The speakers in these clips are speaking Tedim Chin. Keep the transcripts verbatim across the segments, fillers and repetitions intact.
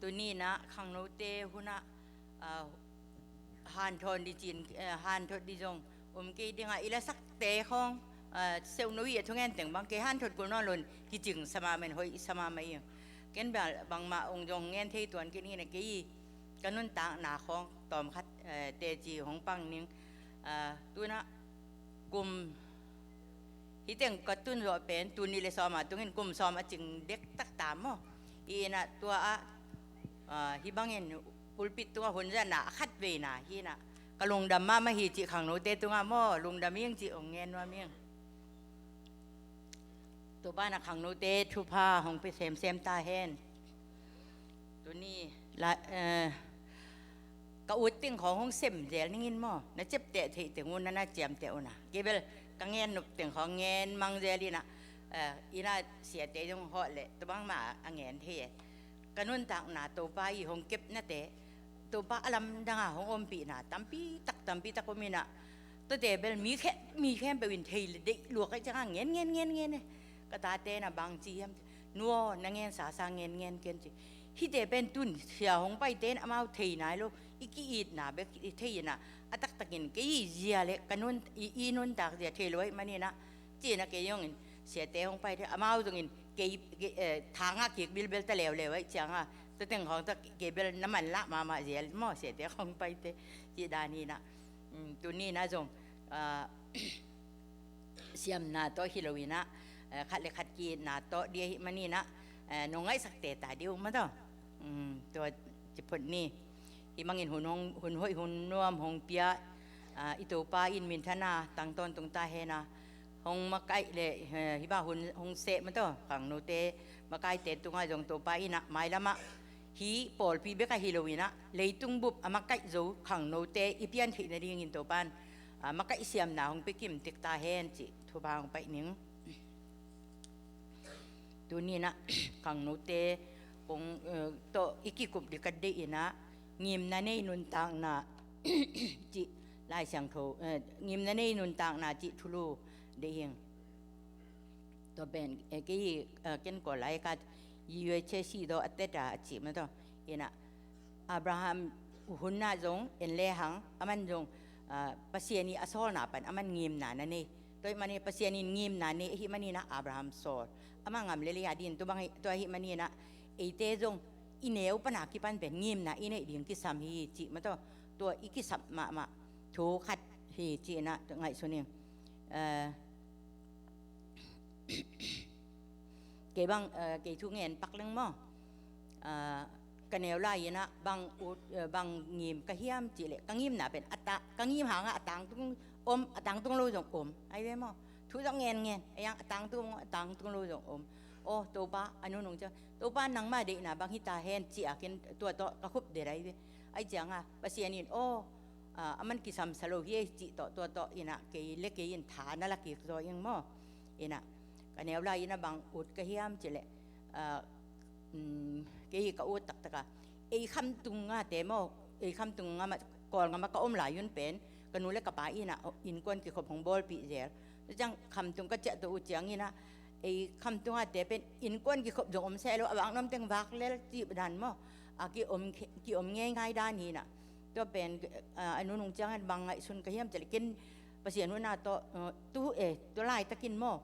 Tuni-in ah khangnote hunah, ah, hanthawn ding cin, eh, hanthawn ding zong om kei ding a, i lasakte khawng, ah, seuhno i a thungen teng bang kei hanthawn kul nawn lo-in kicing sa mahmah in hoih sa mahmah ing. Ken bel bangmah ong zong ngen thei tuan kei ning a, kei ka nuntakna khawng tawmkhat, eh, teci hong pang ning. Ah, tu-in ah kum Hih teng ka tun zawh pen tul nih le sawm a tungin kum sawm a cing dektak ta maw? Hi-in ah tua ah, ah, hih bangin pulpit tungah hun zatna a khatveina hi-in ah ka lungdam mahmah hi cih khangnote tungah maw, lungdam ing cih ong ngen nuam ing. Topa'n ah khangnote thupha hong pia semsem ta hen. Tuni la, eh, ka ut teng khawng hong sem zel ning in maw, na ciapteh theih teng un na na ciamteh un a. Kei bel ka ngen nop teng khawng ngen mang zel in ah, eh, in ah siate zong hawh leh tua bangmah a ngen thei e. Ka nuntakna Topa i hong kepnate, Topa a lamdang a hong ompihna tampi tak, tampi tak om in ah, tuate bel mi khe, mi khempeuh in thei le deih luak ahih ciangah ngen, ngen, ngen, ngen e. Ka tate na bang ci hiam? Nu aw, na ngen sasa ngen ngen ken ci. Hihte pen tun sia hong paite in amau thei nai lo, i ki-itna bek i thei in ah, a taktakin kei i zia le ka nun, i, i nuntak zia thei lo ahih manin ah, ci-in ah kei zongin siate hong paite, amau zongin kei, kei, eh, thangah kik bilbel ta leuleu ahih ciangah, tua teng khawng tawh kei bel na manlah mahmah zel maw, siate hong paite, cih dan hi-in ah. Mm, tuni-in ah zong, ah, siamna tawh hi lo-in ah, eh, khat le khat ki-itna tawh ding ahih manin ah, eh, nong ngaihsak teta ding uh maw taw. Mm, tua ci phot ni. Hih bangin hun hong, hun hoih hun nuam hong pia, ah, i Topa in minthanna tang tawntung ta hen a, hong makaih le, eh, hih bang hun hong seh maw taw, khangnote makaite tungah zong Topa in ah mailamah hih pawlpi bek ahi lo-in ah leitung bup a makaih zo khangnote i pian theih nadingin Topa'n, ah, makaih siamna hong pia kim tek ta hen cih thupha hong pai ning. Tuni-in ah khangnote kong, eh, tawh i kikup ding ka deih in ah, ngimna nei nuntakna cih Lai Siangtho, eh, ngimna nei nuntakna cih thulu deih ing. Tua pen, eh, kei, eh, ken Kawl lai ka, U H C daw a tet a, a cih maw taw. In ah Abraham hun ah zong en lehang, aman zong, ah, Pasian i a sawlna pan aman ngimna na nei. Tua ahih manin Pasian in ngimna nei ahih manin ah Abraham sawl. Amah ngam leh lei a ding, tua bang hi, tua ahih manin ah eite zong i neu pan a kipan pen ngimna i neih ding kisam hi cih maw taw. Tua i kisam mahmah thu khat hi cih in ah ngaihsun ing. Eh, kei bang, eh, kei thu ngen pak leng maw. Ah, ka neu lai-in ah bang ut, eh, bang ngim ka hiam cih leh, ka ngimna pen a ta, ka ngim hangah a tangtung om, a tangtung lo zong om. Ai ve maw. Thu zong ngen ngen, a yang a tangtung, a tangtung lo zong om. Aw, Topa, a nunung ciang, Topa nangmah deihna bang hi ta hen ci-a ken tua tawh ka khup det ai ve. Ai ciangah Pasian in, aw, ah, aman kisam sa lo hi ei cih tawh, tua tawh in ah kei le kei in tha na la kik zaw ing maw. In ah ka neu lai-in ah bang ut ka hiam cih leh, ah, um, kei hi ka ut taktak a, ei khamtung ngate maw, ei khamtung ngam ah, Kawlngam ah ka om lai un pen ka nu le ka pa in ah innkuan kikhop hong bawlpih zel. Tua ciang khamtung ka ciah to uh ciangin ah, ei khamtung ngate pen innkuan kikhop zong om seh lo, a vak nuam teng vak lel cih dan maw, a ki om, ki om ngeingai dan hi-in ah. Tua pen, ah, a nunung ciangin bang ngaihsun ka hiam cih leh ken Pasian hun ah tawh, eh, tu, eh, tua laitakin maw,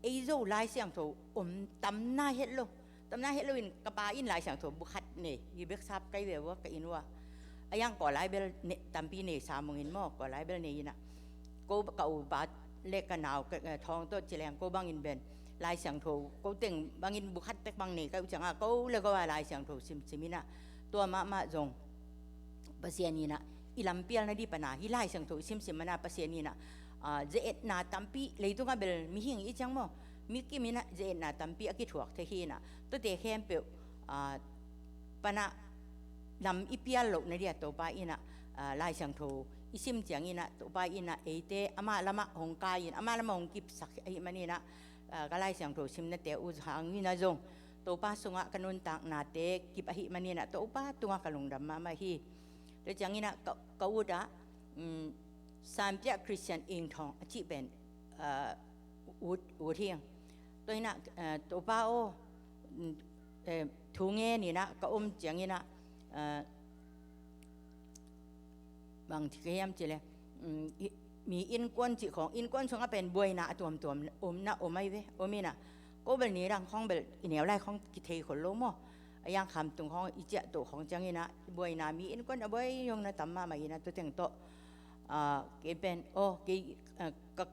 ei Zo Lai Siangtho om tam na het lo. Tam na het lo-in ka pa in Lai Siangtho bu khat nei hi bek sap kai ve ua ka inn uah. A yang Kawl lai bel ne, tampi nei sa mong in maw, Kawl lai bel nei in ah. Ko ka u pa le ka nau ka, eh, Thawng tawh ci leng ko bangin pen Lai Siangtho ko teng bangin bu khat tek bang nei ka uh ciangah ko le ko a Lai Siangtho simsim in ah. Tua mahmah zong Pasian in ah i lampial nading pan a hih Lai Siangtho i simsim man a Pasian in ah, ah, ze-etna tampi, leitungah bel mihing i ciang maw, mi kim in ah ze-etna tampi a kithuak thei hi-in ah, tuate khempeuh, ah, pan ah lam i pial loh nading a Topa in ah, ah, Lai Siangtho i sim ciangin ah Topa in ah eite amah lamah hong kai-in, amah lamah hong kipsak ahih manin ah, ah, ka Lai Siangtho simnate uh hangin ah zong Topa sungah ka nuntaknate kip ahih manin ah Topa tungah ka lungdam mahmah hi. Tua ciangin ah ka, ka ut ah, um, Sanpiah Christian Ing Thawng a cih pen, ah, ut, ut hi ing. Tua in ah, ah, Topa aw, um, eh, thu ngen in ah ka om ciangin ah, eh, bang ci ka hiam cih leh, um, i, mi innkuan cih khawng, innkuan sungah pen buaina a tuamtuam om na om ahi ve, om in ah. Ko bel ni dang khawng bel i neu lai khawng kithei khol lo maw. A iang kham tung khawng i ciah toh khawng ciangin ah buaina mi innkuan a buai zong na tam mahmah in ah tu teng tawh, ah, kei pen, oh, kei, ah, ka,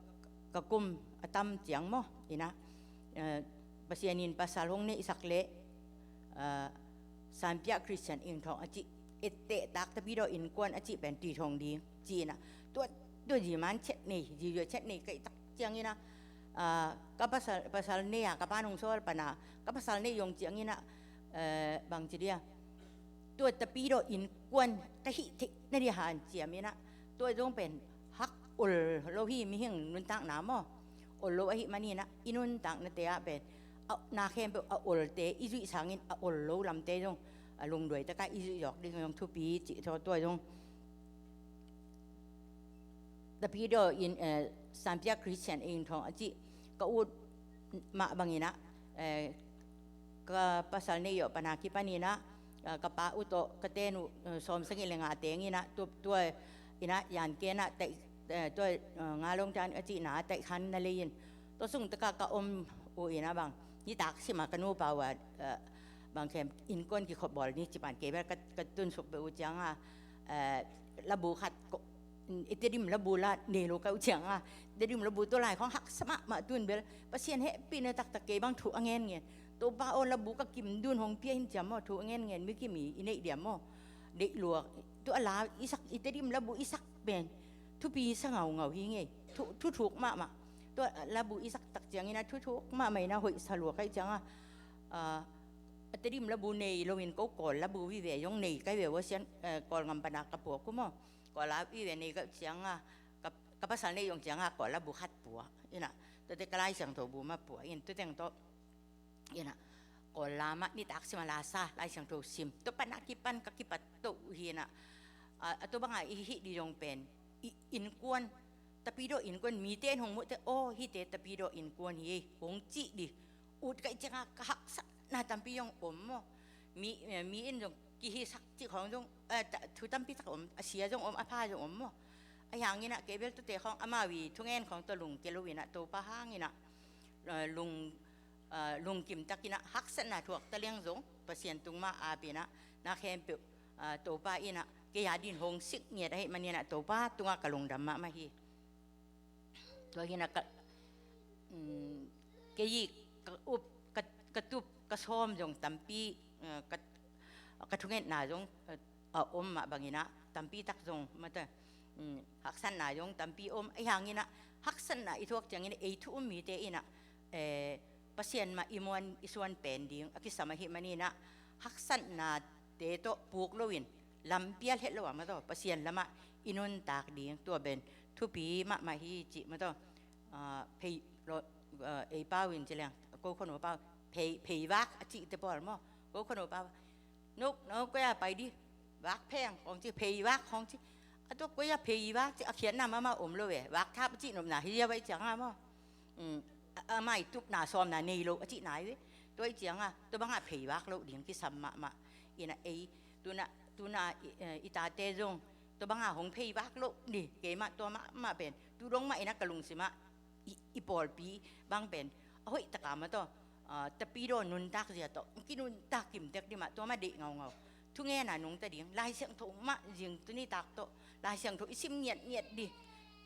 ka kum a tam ciang maw in ah, eh, Pasian in pasal hong neihsak leh, ah, Sanpia Christian Ing Thawng a cih, etteh tak Tapidaw innkuan a cih pen ti thawng ding ci in ah, tua, tua zi man chet nei, zi zua chet nei kaih tak ciangin ah, ah, ka pasal, pasal nei a, ka pa nung sawl pan a, ka pasal nei zong ciangin ah, eh, bang ci dia, tua Tapidaw innkuan ka hih theih na dia hanciam in ah, tua zong pen hak ol lo hi, mihing nuntakna maw. Ol lo ahih manin ah i nuntaknate ah pen, a, na khempeuh a olte i zuih sangin a ol lo lamte zong, a, lungduai taka i zuih zawk ding zong thupi cih thaw tua zong. Tapidaw in, eh, Sanpia Christian Ing Thawng a cih ka ut mah bangin ah, eh, ka pasal nei zawh pan a kipan in ah, eh, ka pa uh tawh ka ten uh, eh, sawmsagih le nga teng in ah, tu, tua in ah yan ken ah taih, eh, tua, eh, Nga Long Tan a cihna taih khan na lei in, tua sung taka ka om uh in ah bang, nitak sim a ka nupa uh a, eh, bang khem innkuan kikhop bawl ni ci pan kei bel ka, ka tunsuk peuh uh ciang a, eh, labu khat ko, i Tedim labu la nei lo ka uh ciang a, Tedim labu tua lai khawng haksa mahmah tun bel, Pasian hehpihna taktak kei bang thu a ngenngen. Topa aw, labu ka kim dun hong pia in ciam maw, thu a ngenngen, mi kim i, i neih diam maw. Deih luak, tua la i sak, i Tedim labu i sak pen thupi sa ngaungau hi ngei, thu, thuthuk mahmah. Tua labu i sak tak ciangin ah thuthuk mahmah in ah hoih sa lua ka hih ciang a, ah, a Tedim labu nei loin ko Kawl labu vive zong nei ka hi ve ua Sian, eh, Kawlgam pan a ka puak uh maw. Kawl a vive nei ka ciang a, ka, ka pasal nei zong ciang a Kawl labu khat pua in ah, tuate ka Lai Siangtho bu mah pua in, tu teng tawh in ah, Kawl la mah nitak sim a la sa, Lai Siangtho sim, tua pan a kipan ka kipat toh uh hi in ah, ah, a tua bang a i hih ding zong pen, i innkuan, Tapidaw innkuan, mite in hong muh teh, aw, hihte Tapidaw innkuan hi ei, hong cih ding ut ka hih ciang a ka haksatna tampi zong om maw. Mi, eh, mi in zong kihisak cih khawng zong, eh, ta, thu tampi tak om, a sia zong om, a pha zong om maw. Ahi hangin ah kei bel tuate khawng amau i thungen khawng tawh lungkia lo in ah, Topa hangin ah, eh, lung, eh, lungkim takin ah haksatna thuak ta leng zong Pasian tung mah ap in ah, na khempeuh, eh, Topa in ah kei a dingin hong sik ngiat ahih manin ah Topa tungah ka lungdam mahmah hi. Tua hi in ah ka, um, kei ka up, ka, ka tup, ka sawm zong tampi, eh, ka, ka thungetna zong, eh, a om mah bangin ah tampi tak zong mata, um, haksatna zong tampi om. Ahi hangin ah haksatna i thuak ciangin ei thu um mite in ah, eh, Pasian mah i muan i suan pen ding a kisam ahih manin ah haksatnate tawh puk loin lampial het lo a maw taw, Pasian lamah i nuntak ding tua pen thupi mahmah hi cih maw taw. Ah, phei, lo, ah, ei pau in ci leng, ko khuanu pau, phei, phei vak a cihte pawl maw, ko khuanu pau, nuk, nuk, koi a pai di, vak pheng khawng ci, phei vak khawng ci, a tua koi a phei vak ci, a khiatna mahmah om lo ve, vak thap a cih nopna hi a vai ciang a maw. Um, a, a mai tupna sawmna nei lo a cihna hi ve. Tua i ciang a, tua bang a phei vak lo ding kisam mahmah. In ah ei, tuna, tuna, i, eh, i tate zong, tua bang a hong phei vak lo ni, keimah tua mahmah pen, tu dong mah in ah ka lungsim ah, i, i pawlpi bang pen, a hoih taka maw taw, ah, Tapidaw nuntak zia tawh, kinuntak kimtek ding mah, tua mah deih ngaungau. Thungen a nungta ding, Lai Siangtho mah zing tuni tak tawh, Lai Siangtho i sim ngiatngiat ding,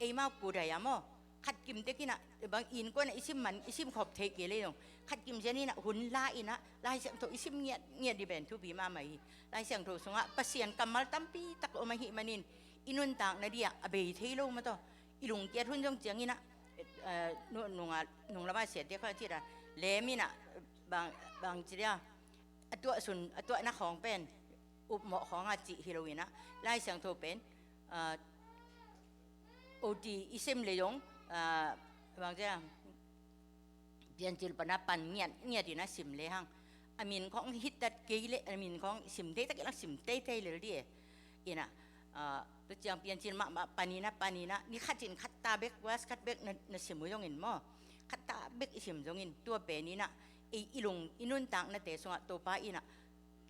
eimau kudai a maw, khat kimtek in ah, bang innkuan ah i sim man, i sim khop thei kei lei zong, khat kim zian in ah hun la in ah, Lai Siangtho i sim ngiatngiat ding pen thupi mahmah hi. Lai Siangtho sungah Pasian kammal tampi tak om ahih manin, i nuntakna ding ah a bei thei lo maw taw. I lungkiat hun zong ciangin ah, eh, nu, nung a, nung lam a siate khawng a cih dan, lem in ah, bang, bang ci dia, a tuah sun, a tuahna khawng pen, upmawh khawng a cih hi lo in ah, Lai Siangtho pen, ah, oti i sim le zong, ah, bang ci dia, Piancil pan a pan ngiatngiat in ah sim le hang. A min khawng hih tak kei leh, a min khawng sim thei tak kei leh sim teitei lel ding e. In ah, ah, tua ciang Piancil mahmah pan in ah, pan in ah, ni khat in khat ta bek, verse khat bek na, na sim uh zongin maw. Khat ta bek i sim zongin, tua pen in ah, ei i lung, i nuntaknate sungah Topa in ah,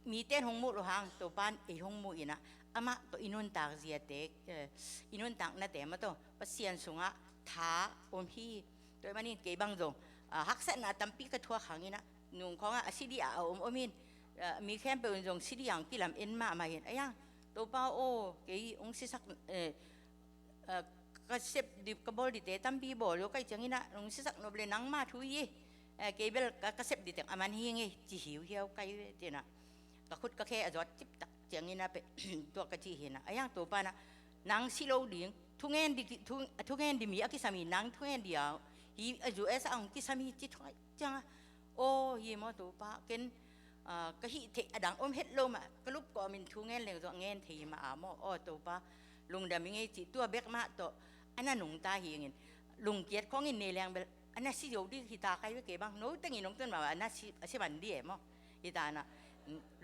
mite in hong muh lo hang, Topa in ei hong muh in ah, amah tawh i nuntak ziate, eh, i nuntaknate mah tawh Pasian sungah tha om hi. Tua ahih manin kei bang zong, ah, haksatna tampi ka thuak hang in ah, nung khawng ah a si ding a om om in, ah, mi khempeuh in zong si ding a kilam en mahmah in, a yang, Topa aw, kei hong sisak, eh, ah, ka sep ding, ka bawl dingte tampi bawl lo ka hih ciangin ah, nong sisak nop leh nangma thu hi, eh, kei bel ka, ka sep ding teng a man hi ing ei, ci hiuhiau ka hi ve, ci-in ah ka khut ka khe a zawt ciptak ciangin ah pen, tua ka cih hi in ah, a yang, Topa in ah, nang si lo ding, thungen ding, thu, thungen ding mi a kisam hi, nang thungen ding a, hi a U S a hong kisam hi, ci thong ahih ciang ah, aw, hi maw Topa, ken, ah, ka hih theih a dang om het lo mah, ka lup kawmin thungen leng zong ngen thei hi mah a maw, aw Topa, lungdam ing ei, ci, tua bek mah tawh a na nungta hi ing in, lungkiat khawng in nei leng bel a na si zo ding hi ta ka hi ve, kei bang, no teng in hong tun mah a na si, a si man ding e maw, hi ta in ah,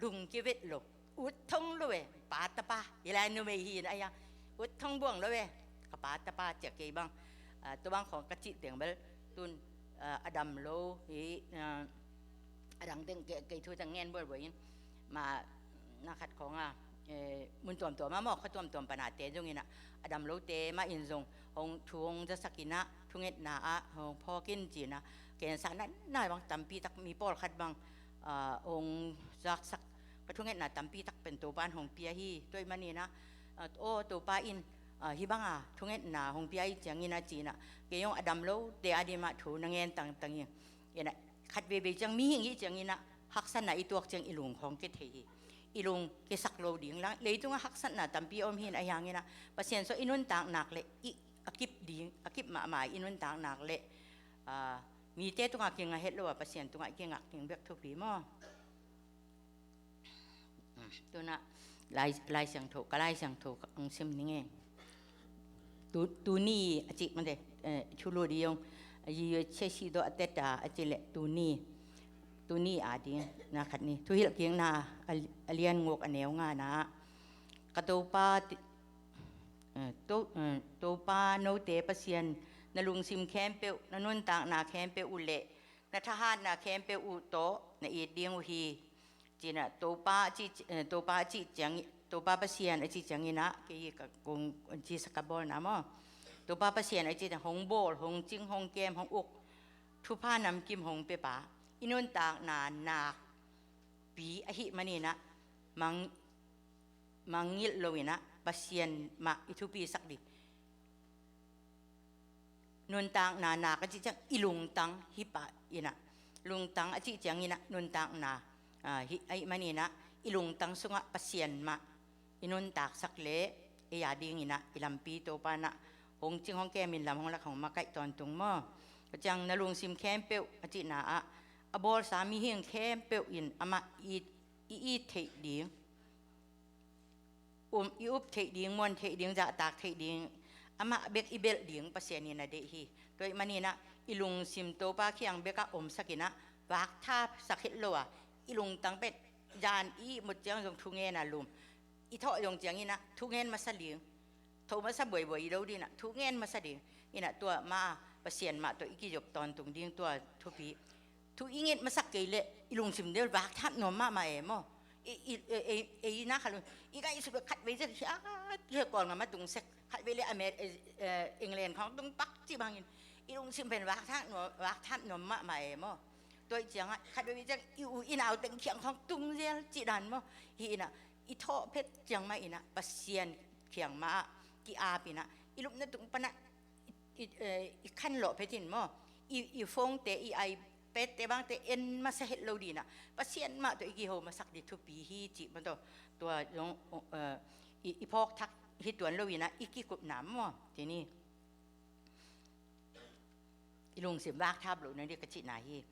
lungkia vet lo, ut thong lo e, pa tapa, hi lai numei hi in ah, a yang, ut thong buang lo e, ka pa tapa, ci-a kei bang, ah, tua bang khawng ka cih teng bel, tun, ah, a dam lo hi, ah, a dang teng kei, kei thu teng ngen buaibuai in, mah na khat khawng ah, eh, mun tuamtuam ah maw, kha tuamtuam pan a te zong in ah, a dam lote mah in zong hong, thu hong zasak in ah, thungetna ah hong phawk in, ci-in ah, cancer natna bang tampi tak, mi pawlkhat bang, ah, hong zaksak, ka thungetna tampi tak pen Topa in hong pia hi. Tua ahih manin ah, ah, aw Topa in, ah, hih bang a thungetna hong pia ahih ciangin ah, ci-in ah, kei zong a dam lote a ding mah thu na ngen tangtang ing. In ah, khat veivei ciang mihing i hih ciangin ah, haksatna i tuak ciang i lung khawng kia thei hi. I lung kiasak lo ding, leitungah haksatna tampi om hi in, a yang in ah, Pasian sungah i nuntak nak leh i, a kip ding, a kip mahmah i nuntak nak leh, ah, mite tungah kingah het lo a, Pasian tungah kingah ding bek thupi maw. Tu-in ah Lai, Lai Siangtho, ka Lai Siangtho ka hong sim ning e. Tu, tuni a cih mah te, eh, thulu ding hong, a yi che si do a teta a cih leh tuni, tuni a ding na khat ni. Thuhilhkikna a, a lian guk a neu nga-na ah, ka Topa, eh, To, eh, Topa note Pasian, na lungsim khempeuh, na nuntakna khempeuh uh leh na thahatna khempeuh uh tawh na it ding uh hi. Ci-in ah, Topa a cih, eh, Topa a cih ciang, Topa Pasian a cih ciangin ah, kei ka kong, Jesus ka bawlna maw. Topa Pasian a cih ciang, hong bawl, hong cing, hong kem, hong uk, thupha namkim hong piapa, i nuntakna nakpi ahih manin ah, mang, mangngilh lo-in ah, Pasian mah i thupisak ding. Nuntakna nak a cih ciang i lungtang hi pah in ah, lungtang a cih ciangin ah nuntakna, ah, hi, ahih manin ah, i lungtang sungah Pasian mah i nuntaksak leh, ei a dingin ah i lampi Topa in ah hong cing hong kem in, lam hong lak, hong makaih tawntung maw. Tua ciang na lungsim khempeuh a cihna ah, a bawlsa mihing khempeuh in amah i, i it theih ding, um, i up theih ding, muan theih ding, zahtak theih ding, amah bek i belh ding Pasian in a deih hi. Tua ahih manin ah i lungsim Topa kiang bekah omsak in ah, vakthapsak het lo a, i lungtang pen zan i ihmut ciang zong thungen a lum, i thawh zong ciangin ah thungen masa ding, tho masa buaibuai i lo ding ah, thungen masa ding in ah, tua mah Pasian mah tawh i kizop tawntung ding, tua thupi. Thu i nget masak kei leh i lungsim del vakthap nuam mahmah e maw. I, i, e, e, e, i na khat lo, i ngaihsut khat vei zek hiat, hiat Kawlgam a tung sek, khat vei leh Amer-, e, e, England khawng tung pak cih bangin, i lungsim pen vakthap nuam, vakthap nuam mahmah e maw. Tua ahih ciangah khat vei zek i u i nau teng kiang khawng tung zel cih dan maw. Hi in ah, i thawh phet ciang mah in ah, Pasian kiang mah ah ki-ap in ah, i lupna tung pan ah i, i, eh, i khanlawh phet in maw, i, i phone-te, i iPad-te bangte en masa het lo ding ah, Pasian mah tawh i kiho masak ding thupi hi cih mah tawh, tua zong, eh, i, i phawk thak hi tuan lo in ah, i kikupna maw, tuni i lungsim vakthap lohna ding ka cihna hi.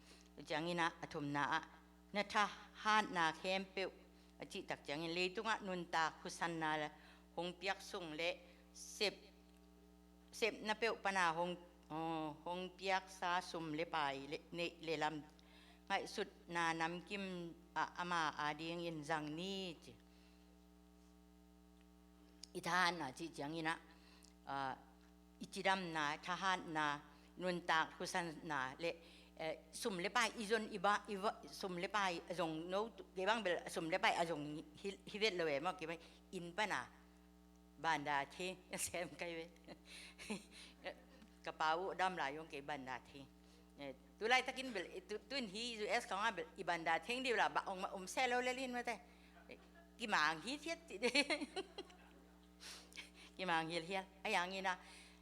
Ciangin ah, a thumna ah, na thahatna khempeuh a cih tak ciangin, leitungah nuntak husanna hong piak sung leh sep, sepna peuh pan a hong, aw, hong piaksa sum leh pai leh, neih leh lam, ngaihsutna namkim ah ama adingin zang ni ci. I thahatna cih ciangin ah, ah, i cidamna, thahatna, nuntak husanna leh eh, sum le pai i zon i ba, i va, sum le pai a zong no, kei bang bel sum le pai a zong hi, hi vet lo e maw, kei bang inn pana banda theng a sem kai ve. Ka pa uh dam lai zong kei banda theng. Eh, tu laitakin bel, eh, tu, tu in hi U S khawngah bel i banda theng dih la, ba ong ma om se lo le lin mate. Eh, kimang hi thiat ti de. Kimang hilhial. A yang ina,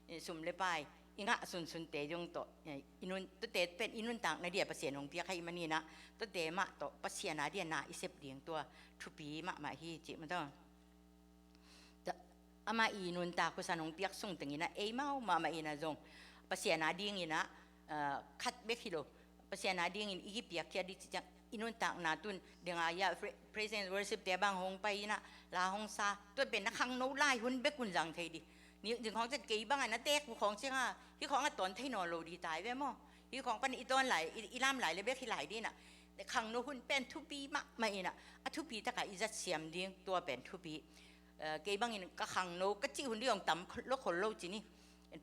eh, sum le pai i ngah sunsunte zong tawh, eh, i nun, tuate pen i nuntakna dia Pasian hong piak ahih maninah, tuate mah tawh Pasian a dia na i sep ding tua thupi mahmah hi cih mah tawh. Amah i nuntak husan hong piak sung tenginah ei mau mahmah ina zong Pasian a dinginah, ah, khat bek hi lo. Pasian a dingin i kipiakkhiat dih cih ciang i nuntakna tun dinga ia praise and worship te bang hong pai inah la hong sa, tua pen na khangno lai hun bek un zang thei dih. Ni zing khawng ciang kei bangah na teek uh khawng cianga hi khawngah tawn thei nawn lo dih tai ve maw? Hi khawng pan i tawn lai, i, i lam lai le bek hi lai dinah. Khangno hun pen thupi mahmah inah a thupi takah i zat siam ding tua pen thupi. Eh, kei bangin ka khangno ka cih hun dih hong tam lo khol lo ci ni.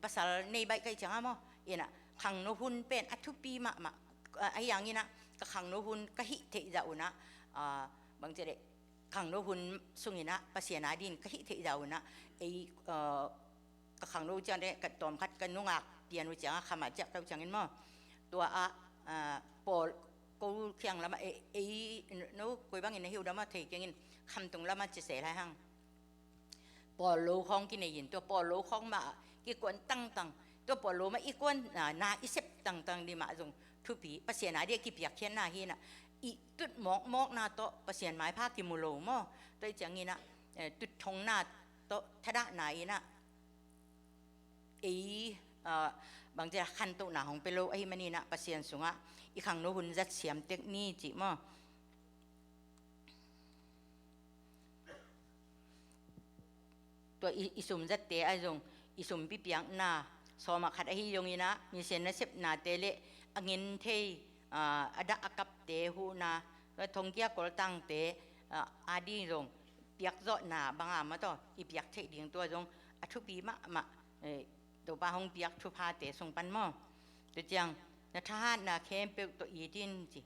Pasal nei baih kai cianga maw? Inah khangno hun pen a thupi mahmah. Ah, a hiang inah ka khangno hun ka hih theih zah unah, ah, bang ci deh, khangno hun sunginah Pasian a din ka hih theih zah unah ei, ah, ka khangno ciang deh ka tawm khat ka nungak pian uh cianga khamah ciah ka uh ciangin maw? Tua ah, ah, pawl ko khiang lamah ei, ei no koi bangin na hiu dama thei kengin khamtung lamah ci se lai hang. Pawl lo khawng kinei in tua pawl lo khawng mah kikuan tangtang, tua pawl lo mah i kuan na, na i sep tangtang dih mah zong thupi. Pasian a dia kipiakkhiatna hinah i tut mawkmawkna tawh Pasian maipha kimu lo maw? Tua i cianginah, eh, tutthongna tawh thadahna inah ei, ah, bangcia khantohna hong pe lo ahih maninah Pasian sungah i khangno hun zat siam tek ni cih maw? Tua i, i sum zatte a zong i sum pipiakna sawmah khat ahi zonginah misian nasepnate le a ngen thei, ah, a dah a kapte huhna, tua thongkia koltangte, ah, a ding zong piakzawhna banga mataw i piak theih ding tua zong a thupi mahmah, eh, Topa hong piak thuphate sung pan maw? Tua ciang na thahatna khempeuh tawh it in ci.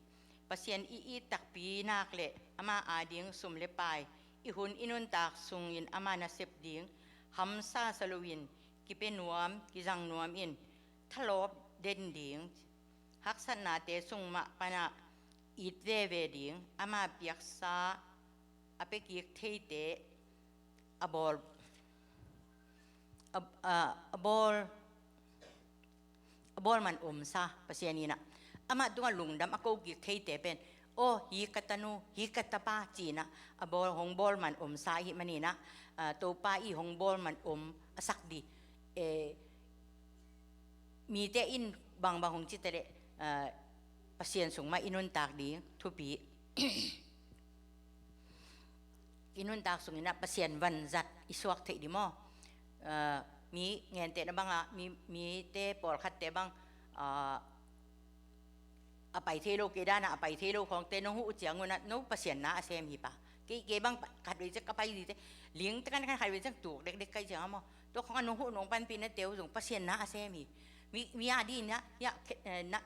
Pasian i it takpi nak le ama a ding sum le pai i hun i nuntak sungin ama nasep ding hamsa sa loin kipia nuam kizang nuam in thalawp den ding, haksatnate sung mah panah it veve ding, ama piaksa a pia kik theite a bawl, a, a, a bawl, a bawl man omsa Pasian inah amah tungah lungdam a ko kik theite pen, aw, hi ka tanu, hi ka tapa ci-inah a bawl, hong bawl man omsa ahih maninah, ah, Topa i hong bawl man om a sak dih. Eh, mite in bangbang hong cite leh, ah, Pasian sung mah i nuntak ding thupi. I nuntak sunginah Pasian vanzat i suak theih dih maw? Ah, mi ngentehna bangah mi, mite pawlkhatte bang, ah, a pai thei lo, kei danah a pai thei lo khawngte nong huh uh ciangunah no Pasian na a sem hi pa. Kei, kei bang khatvei ciang ka pai dite, ling tekan kan khatvei ciang tuk dekdek kai cianga maw? Tua khawngah nong huh nong panpihna teu zong Pasian na a sem hi. Mi, mi a dinah, ya,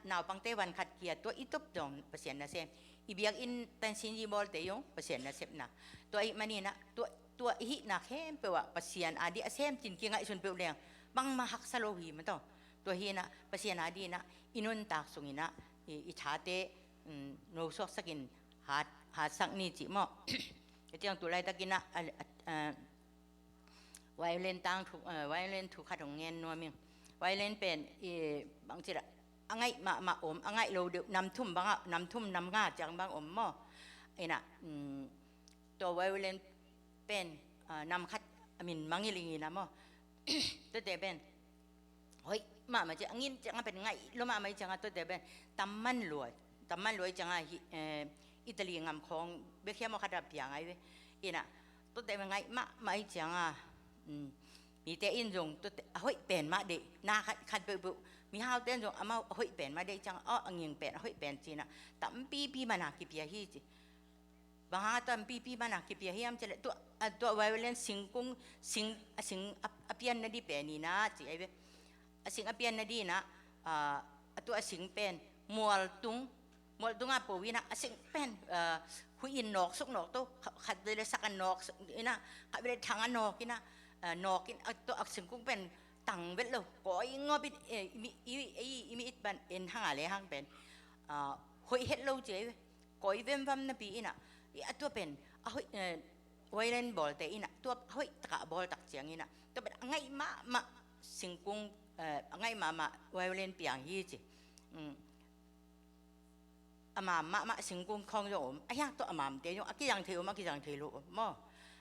naupangte van khat kia tua i top zong Pasian na sem. I biakinn tansin i bawlte zong Pasian nasepna. Tua ahih maninah tua, tua i hihna khempeuh ah Pasian a dih a sem cin kingaihsun peuh leng bangmah haksa lo hi mataw. Tua hinah Pasian a dinah i nuntak sunginah i, i thate, um, no suaksakin hat, hatsak ni cih maw? Tua ciang tu laitakinah a, a, a, violin tang thu, eh, violin thu khat hong ngen nuam ing. Violin pen i bangci dah a ngaih mahmah om, a ngaih lo deuh nam thum bangah, nam thum nam nga ciang bang om maw? Inah, um, tua violin pen, ah, nam khat a min mangil ing inah maw? Tuate pen hoih mahmah ciang a ngin ciangah pen ngaih lo mahmah i ciangah tuate pen tamman luai, tamman luai ciangah hi, eh, Italy ngam khawng bek hiam aw khat a piang ai ve. Inah tuate pen ngaih mahmah i ciangah, um, mite in zong tuate a hoih pen mah deih, na khat khat peuhpeuh mihaute in zong amau a hoih pen mah deih ciangah, aw, a nging pen a hoih pen ci-inah tampipi mana kipia hi ci. Bang hang a tampipi mana kipia hiam cih leh tua, a, tua violin singkung, sing, a sing a, a pianna dih pen inah ci ai ve. A sing a pianna dih inah, a, a tua a sing pen mualtung, mualtung a po in ah, a sing pen, eh, huih in nawk suk nawk to, kha-, khat vei le sak a nawk suk in ah, khat vei le thang a nawk in ah, eh, nawk in ah, tua a singkung pen tang vet lo, kawi ngawp in, eh, i mi, i, i, i mi it pan en hang a le hang pen, ah, hoih het lo ci ei ve, kawi vemvam napi in ah, i a tua pen, a hoih, eh, violin bawlte in ah, tua a hoih takah bawl tak ciang in ah, tua pen a ngaih mahmah singkung, eh, a ngaih mahmah violin piang hi ci. Mm. A mam mahmah singkung khawng zong om. A hiang tawh a mamte zong a kizang thei om, a kizang thei lo om maw.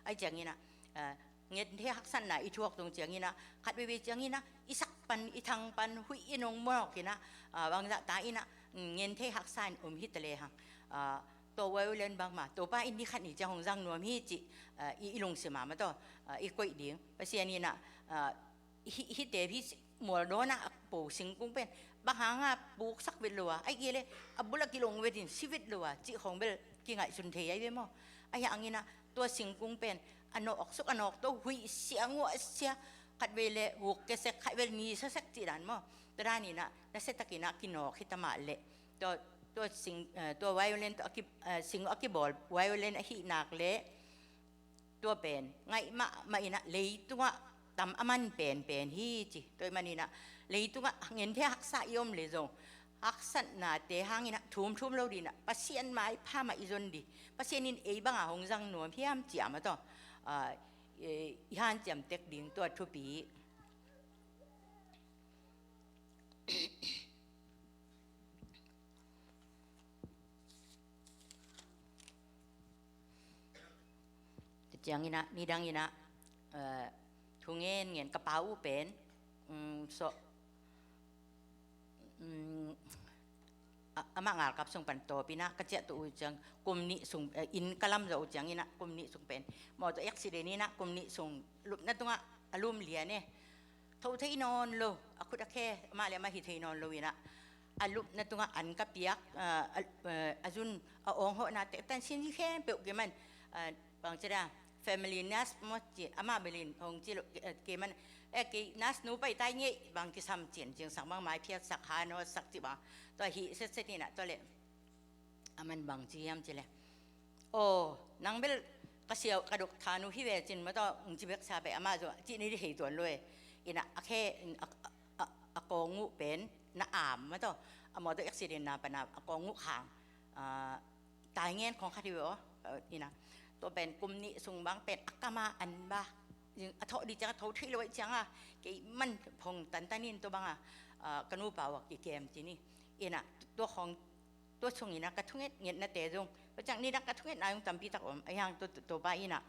Ahi ciangin ah, eh, ngen thei haksatna i thuak tung ciangin ah, khat veivei ciangin ah, i sak pan, i thang pan, huih in hong mawk in ah, ah, bangzah ta in ah, mm, ngen thei haksa in om hi ta lehang. Ah, tua violin bangmah, Topa in ni khat ni ciang hong zang nuam hi cih, ah, i, i lungsim ah mah tawh, ah, i koih ding. Pasian in ah, ah, hih, hihte hih mual dawnah a po singkung pen bang hanga puksak vet lo a, ahih kei leh a bul a kilong vet in si vet lo a, cih khawng bel kingaihsun thei ahi ve maw. Ahi hangin ah tua singkung pen a nawk suk a nawk to, huih sia, nguah sia, khat vei le huk kia sek, khat vei le ni sa sek cih dan maw. Tua dan in ah nasia takin ah kinawk hi ta mah leh, tua, tua sing, eh, tua violin, tua a ki, eh, sing a kibawl violin ahih nak leh, tua pen ngaih mahmah in ah leitungah tam a man penpen hi ci. Tua ahih manin ah leitungah ngen thei haksa i om leh zong, haksatnate hangin ah thumthum lo ding in ah, Pasian maipha mah i zon ding, Pasian in ei banga hong zang nuam hiam ci a mah tawh, ah, eh, i hanciam tek ding tua thupi. Tua ciangin ah, nidang in ah, eh, thu ngen ngen ka pa uh pen, mm, so, mm, a, amah ngalkap sung pan tawp in ah ka ciahtuah uh ciang, kum nih sung, eh, inn ka lamzawh uh ciangin ah, kum nih sung pen, mawtaw accident in ah, kum nih sung lupna tungah a lum lian e. Tho thei nawn lo, a khut a khe, amah le amah hi thei nawn lo in ah, a lupna tungah an ka piak, ah, a, eh, a zun, a awng hawhna te, tansin hi khempeuh kei man, ah, bang ci da, family nurse maw ci, amah bel in hong ci lo, eh, kei man, eh, kei nurse nu pai tai ngei, bang kisam cin, zingsang bang maiphiatsak, hanawtsak ci bang, tua hi setset in ah, tua leh, a man bang ci hiam ci leh, aw, nang bel ka siau, ka dok thanu hi ve cin mawtaw, ong ci beksa pai, amah zong cih na di thei tuan lo e. In ah a khe, a, a, a, a kawng uh pen na am mawtaw, a mawtaw accident na pan a kawng uh khang, ah, tai ngen khawng khat hi ve aw, ah, in ah. Tua pen kum nih sung bang pen a kam a an ba, a thawh ding ciang a tho thei lo ahih ciang a, kei man phong tantan in tua bang a, ah, ka nupa uh a kikem ci ni. In ah tua khawng, tua sung in ah ka thunget ngetnate zong, tua ciang nidang ka thungetna zong tampi tak om, ahi hang tua, tua, Topa in ah,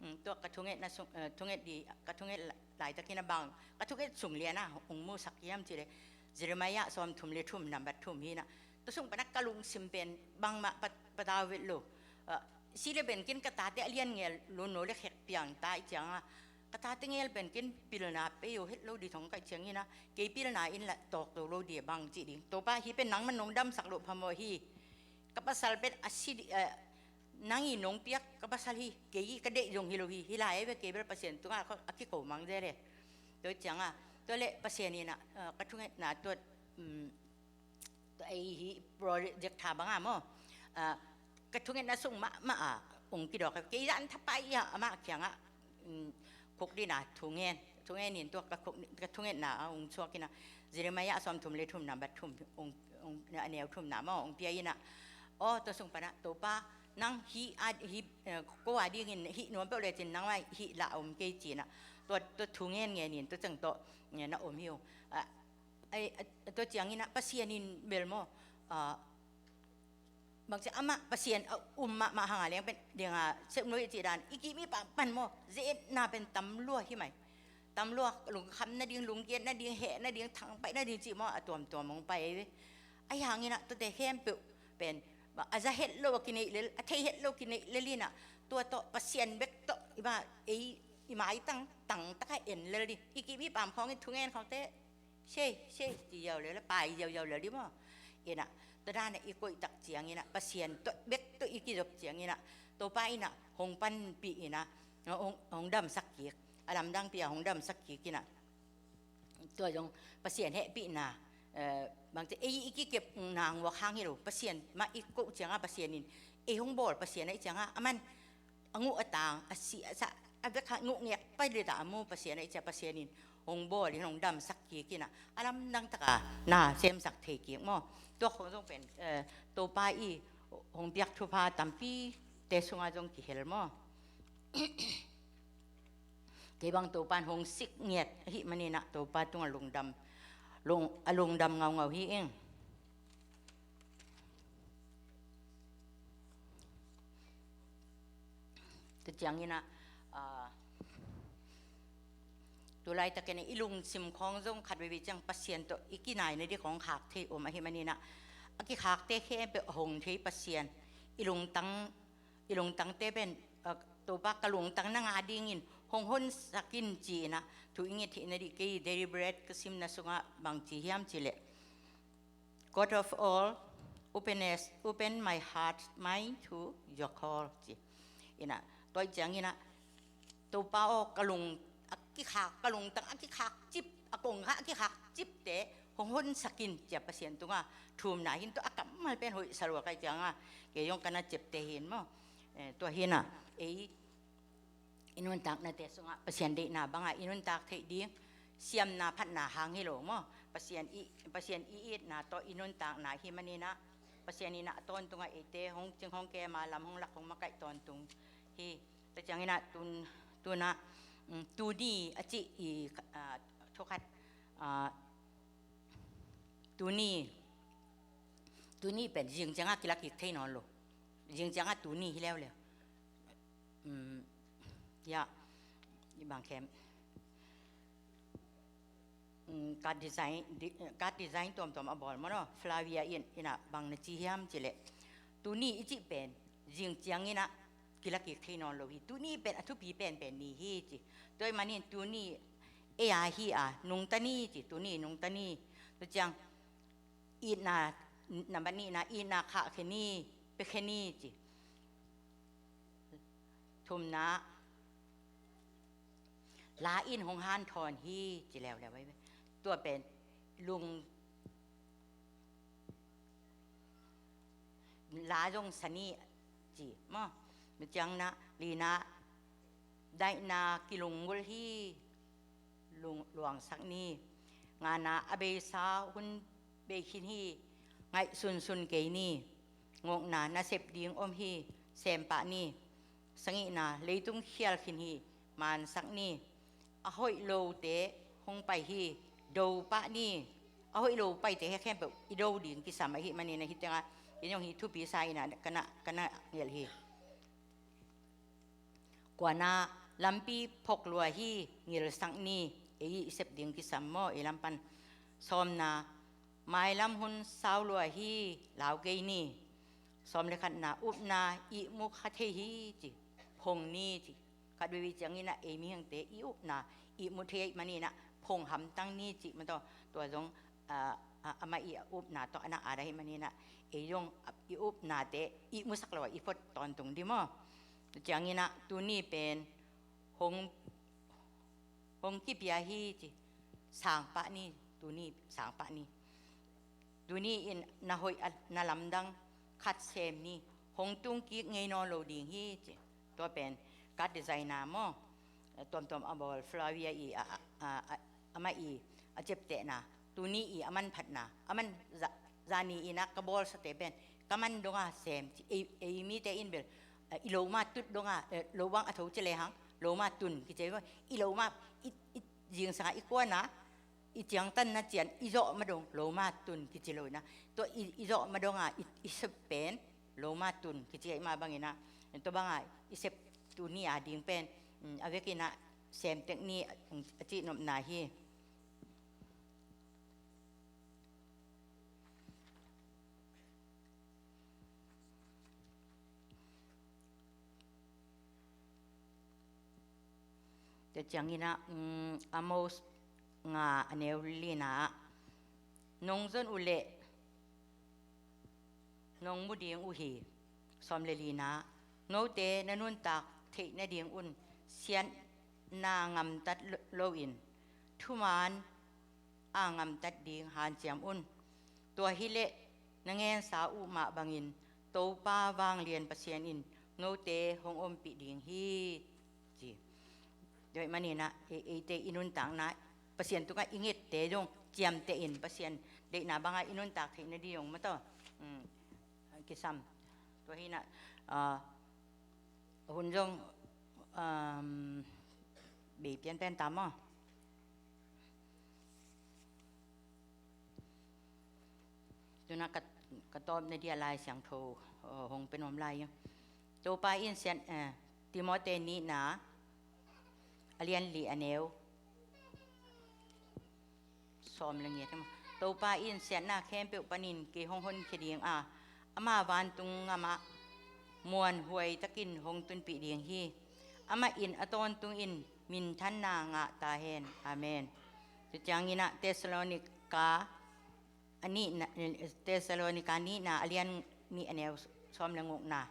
mm, tua ka thungetna sung, eh, thunget di, ka thunget la-, laitakin ah bang ka thunget sung lian ah hong musak hiam ci leh, Jeremiah sawmthum le thum, nambat thum hi in ah, tua sung pan ah ka lungsim pen bangmah pat-, patau vet lo. Ah, si le pen ken ka tate a lian ngel lo, no le khek piang ta ahih ciang a, ka tate ngel pen ken pilna pei uh het lo ding thong ka hih ciangin ah, kei pilna in lah tawk to lo ding bang ci ding. Topa, hih pen nangman nong damsak loh phamawh hi. Ka pasal pen a si di, eh, nang in nong piak ka pasal hi, kei ka deih zong hi lo hi, hi lai ve, kei bel Pasian tungah a kiko mang zel e. Tua ciang a, tua leh Pasian in ah, eh, ka thungetna tua, mm, tua ei hi project tha bang a maw. Ah, ka thungetna sung mahmah a, ong kidawk a, kei zan thapai a, amah kiang ah, mm, khuk ding a thungen, thungen in tua ka khuk, ka thungetna a ong suak in ah, Jeremiah a sawmthum le thum nambat thum, ong, ong, a neu thumna maw, ong pia in ah. Aw, tua sung pan ah, Topa, nang hih a, hih, eh, ko a dingin hih nuam peuh lecin nang mah hih lah om kei ci in ah. Tua, tua thungen ngen in, tua ciang tawh, eh, na om hi uh. Ah, ai, a, tua ciangin ah Pasian in bel maw, ah, bangci amah Pasian a um mahmah hang a leng pen, ding a, sep nuih cih dan, i kim i pam pan maw, ze-etna pen tam lua hi mai. Tam lua, lungkham nading, lungkiat nading, heh nading, thangpaih nading cih maw, a tuamtuam hong pai ve. Ahi hangin ah, tuate khempeuh pen, a za het lo a kineih lel, a thei het lo kineih lel in ah, tua tawh Pasian bek tawh, i ma, ei, i maitang, tangtak a en lel ding. I kim i pam khawng in thungen khawngte, sei, sei, ci ziau lel, pai ziauziau lel ding maw. In ah, tua dan a i koih tak ciangin ah, Pasian tawh, bek tawh i kizop ciangin ah, Topa in ah, hong panpih in ah, hong, hong damsak kik, a lamdangpi a hong damsak kik in ah. Tua zong Pasian hehpihna, eh, bangci ei i kikep nang uak hang hi lo, Pasian mah i koh ciangah Pasian in ei hong bawl Pasian ahih ciangah aman a nguh a tang, a si a sa, a vek kha nguh ngek pai le ta a mu Pasian ahih ciah Pasian in hong bawl in hong damsak kik in ah a lamdang taka na semsak thei kik maw. Tua khong zong pen, eh, Topa i hong piak thupha tampi te sungah zong kihel maw. Kei bang Topa in hong sik ngiat ahih manin ah Topa tungah lungdam, lung, a lungdam ngaungau hi ing. Tua ciangin ah, ah, tu laitakin i lungsim khawng zong khat veve ciang Pasian tawh i kinaina ding khawng khak thei om ahih manin ah a kikhakte khempeuh a hong thei Pasian i lungtang, i lungtangte pen, ah, Topa ka lungtang nang a dingin hong honsak in ci-in ah thu i nget theihna ding kei deliberate ka simna sungah bang ci hiam cih leh God of all, open, open my heart, mind to your call, ci. In ah, tua ciangin ah, Topa aw, ka lung, a kikhak, ka lungtang a kikhak cip, a kongkhak a kikhak cipte hong honsak in ci a Pasian tungah thumna hi in tua a kammal pen hoih sa lua ka hih ciangah kei zong ka na ciapteh hi in maw. Eh, tua hi in ah, ei i nuntaknate sungah Pasian deihna bangah i nuntak theih ding siamna phatna hang hi lo maw. Pasian i, Pasian i itna tawh i nuntakna hi manin ah Pasian in ah a tawntungah eite hong cing hong kem a lam hong lak hong makaih tawntung hi. Tua ciangin ah tun, tun ah, mm, tuni a cih i, ah, thukhat, ah, tuni, tuni pen zing ciangah kilak kik thei nawn lo. Zing ciangah tuni hi leuleu. Um, ya, i bang khem. Um, card design, di, card design tuamtuam a bawl maw no, Flavia in, in ah bang na ci hiam cih leh, tuni i cih pen zing ciangin ah kilak kik thei nawn lo hi. Tuni pen a thupi penpen ni hi ci. Tua ahih manin tuni ei a hi a, nungta ni ci, tuni nungta ni. Tua ciang itna, nambat nihna, itna khahkhia ni, piakhia ni ci. Thumna, la in hong hanthawn hi ci leuleu. Tua pen lung, la zong sa ni ci maw. Tua ciangin ah lina, daihna kilunggulh hi, lung, luangsak ni. Ngana, a beisa hun bei khin hi, ngaihsunsun kei ni. Ngokna, nasep ding om hi, sem pah ni. Sagihna, leitung khial khin hi, mansak ni. A hoih lote hong pai hi, do pah ni. A hoih lo paite he khempeuh i do ding kisam ahih manin ah hih tengah in zong hih thupi sa in ah ka na, ka na ngelh hi. Kuana, lampi phok lua hi, ngilsak ni. Ei i sep ding kisam maw, ei lam pan. Sawmna, mailam hun sau lua hi, lau kei ni. Sawm le khatna, upna ihmu kha thei hi ci, phong ni ci. Khat veivei ciangin ah ei mihingte i upna ihmu thei ahih manin ah phong hamtang ni cih maw, tua, tua zong, ah, ah, amah i upna tawh a na at ahih manin ah ei zong, ah, i upnate ihmusak lo ah i phot tawntung ding maw. Ciangin ah tuni pen hong, hong kipia hi ci, sang pah ni, tuni sang pah ni. Tuni in na hoih a, na lamdang khat sem ni, hong tung kik ngei nawn lo ding hi ci. Tua pen card designer maw, tuamtuam a bawl Flavia i, a, a, a, a, amah i a ciaptehna, tuni i a manphatna, a man za, zani in ah ka bawlsate pen ka man donga sem ci. Ei, ei mite in bel, eh, i loma tut donga, eh, lo bang a tho ci lehang loma tun kici, i loma, i, i zingsanga i kuana i ciangtanna cian i zawh ma dong loma tun kici lo in ah, tua i, i zawh ma donga i, i sep pen loma tun kici ahih mah bangin ah, tua banga i sep tuni a ding pen, mm, a vekin ah sem tek ni, mm, a cihnopna hi. Tua ciangin ah, mm, Amos nga a neu lina ah, nong zon uh leh nong mu ding uh hi. Sawm le lina, note na nuntak theih nading un siatna ngamtat lo, loin thuman a gamtat ding hanciam un. Tua hileh na gensa uh mah bangin Topa vanglian Pasian in note hong ompih ding hi, ci. Tua ahih manin ah, e-, eite i nuntakna Pasian tungah i ngette zong ciamteh in Pasian deihna bangah i nuntak theihna ding zong maw taw. Um, kisam. Tua hi-in ah, ah, hun zong, um, bei pianpen ta maw. Tu-in ah ka, ka tawpna dia Lai Siangtho, uh, hong pe nuam lai ing. Topa in sian, eh, Timote nihna, a lian li a neu sawm le giat. Topa in siatna khempeuh panin kei hong honkhia ding a, ama vantung gamah muanhuai takin hong tunpih ding hi. Amah in a tawntungin minthanna ngah ta hen. Amen. Tua ciangin ah Thessalonika a nihna, Thessalonika nihna a lian nih a neu sawm le gukna.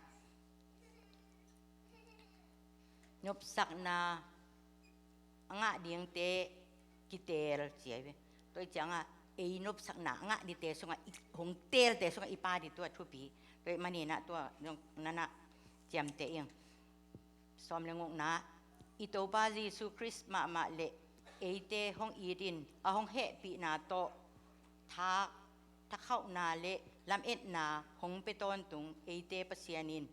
Nopsakna a ngah dingte kiteel ci ahi ve. Tua ahih ciangah ei nopsakna a ngah dingte sungah i, hong teelte sungah i Pa ding tua thupi. Tua ahih manin ah tua zong na na ciamteh ing. Sawm le gukna, i Topa Jesu Khrist mahmah le eite hong it in a hong hehpihna tawh tha, thakhauhna le lametna hong pia tawntung eite Pasian in.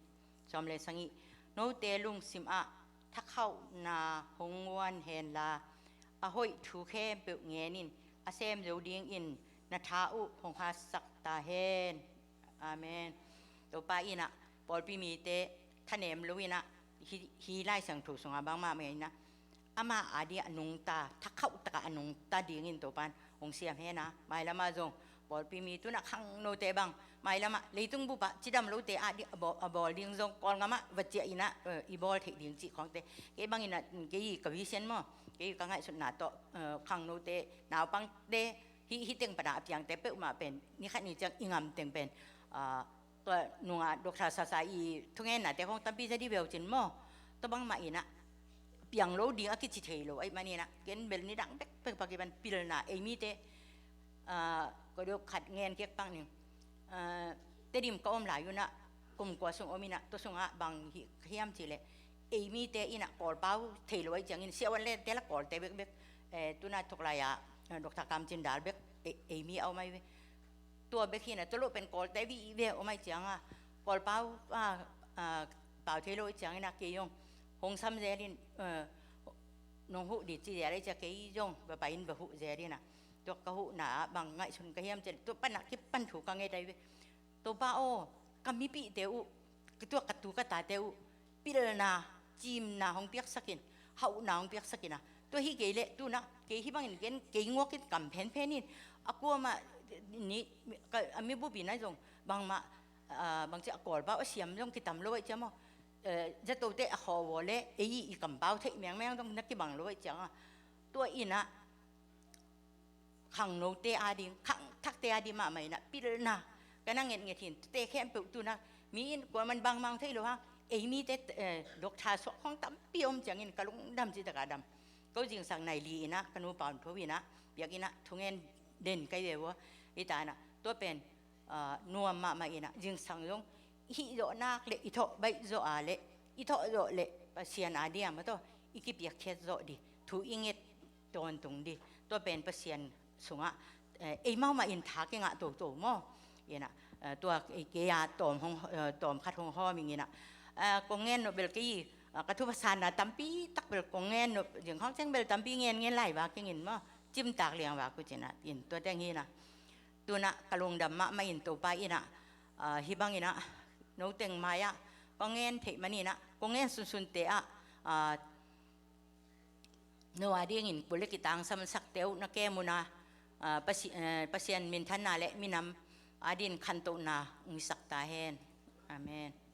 Sawm le sagih, note lungsim ah thakhauhna hong guan henla, a hoih thu khempeuh ngen in a sem zo dingin na tha uh hong hatsak ta hen. Amen. Topa in ah pawlpi mite thanem lo in ah, hi, hi Lai Siangtho sungah bangmah mah in ah, ama a ding a nungta, thakhauh takah a nungta dingin Topa in hong siam hen a, mailam ah zong pawlpi mi tu-in ah khangnote bang mailam ah leitung bup ah cidam lote a ding a bawl, a bawl ding zong Kawlgam ah va ciah in ah, eh, i bawl theih ding cih khawngte. Kei bangin ah, kei ka vision maw, kei ka ngaihsutna tawh, eh, khangnote, naupangte, hih, hih teng pan a piangte peuhmah pen ni khat ni ciang i gam teng pen, ah, tua nungah Doctor Sasa i thungennate khawng tampi za dih ve uh cin maw. Tua bangmah in ah piang lo ding a kici thei lo ahih manin ah, ken bel nidang bekbek bang kipan pilna ei mite, ah, ko deuh khat gen kik pak ning. Ah, Tedim ka om lai un ah, kum kua sung om in ah, tua sungah bang hi hiam cih leh, ei mite in ah Kawlpau thei lo ahih ciangin, siavuan le te la Kawlte bekbek, eh, tu-in ah thuk lai ah, eh, Doctor Kam Cin Dal bek, eh, ei mi a om ahi ve. Tua bek hi-in ah, tua lo pen Kawlte vive om ahih ciangah, Kawlpau, ah, ah, pau thei lo ahih ciangin ah, kei zong hong sam zel in, eh, nong huh dih ci zel ahih ciang kei zong va pai in va huh zel in ah, tua ka huhna ah bang ngaihsun ka hiam cih leh, tua pan ah kipan thu ka nget ahi ve. Topa aw, ka mipihte uh, tua ka tu ka tate uh pilna, cimna hong piaksak in, hauhna hong piaksak in ah. Tua hi kei leh tu-in ah kei hih bangin ken kei guak in kam phenphen in, a kuamah ni, ka, a mi bup in ah zong bangmah, ah, bangci a Kawlpau a siam zong kitam lo ahih ciang maw, eh, zatote a khawm uh leh ei i kampau theih mengmeng zong na kibang lo ahih ciangah, tua in ah khangnote a ding, khangthakte a ding mahmah in ah pilna ka na ngetnget hi-in, tuate khempeuh tu-in ah mi in kuaman bangmang thei lo hang, ei mite, eh, doctor suak khawng tampi om ciangin ka lungdam cih takah dam. Ko zingsang nai li in ah ka nupa un tho in ah, biakinn ah thungen den ka hi ve uh a, hi ta in ah, tua pen, ah, nuam mahmah in ah, zingsang zong i hih zawh nak leh i thawh baih zawh a leh, i thawh zawh leh Pasian a ding a maw taw, i kipiakkhiat zawh dih, thu i nget tawntung dih. Tua pen Pasian sungah, eh, eimau mah in tha kingah toto maw. In ah, eh, tua kei, kei a tawm hong, eh, tawm khat hong hawm ing in ah. Eh, kong gen nop bel kei, eh, ka thupha sanna tampi tak bel kong gen nop, zing khawng ciang bel tampi ngen ngen lai vak ing in maw. Cimtak liang vak uh cin ah, in tua teng hi in ah. Tu-in ah ka lungdam mahmah in Topa in ah, ah, hih bangin ah, no teng mai-ah kong gen theih manin ah, kong gen sunsunte ah, ah, no a dingin kul le kitangsam sakte uh na kem un ah, ah, Pasi-, eh, Pasian minthanna le minam a dingin khantohna hong hisak ta hen. Amen.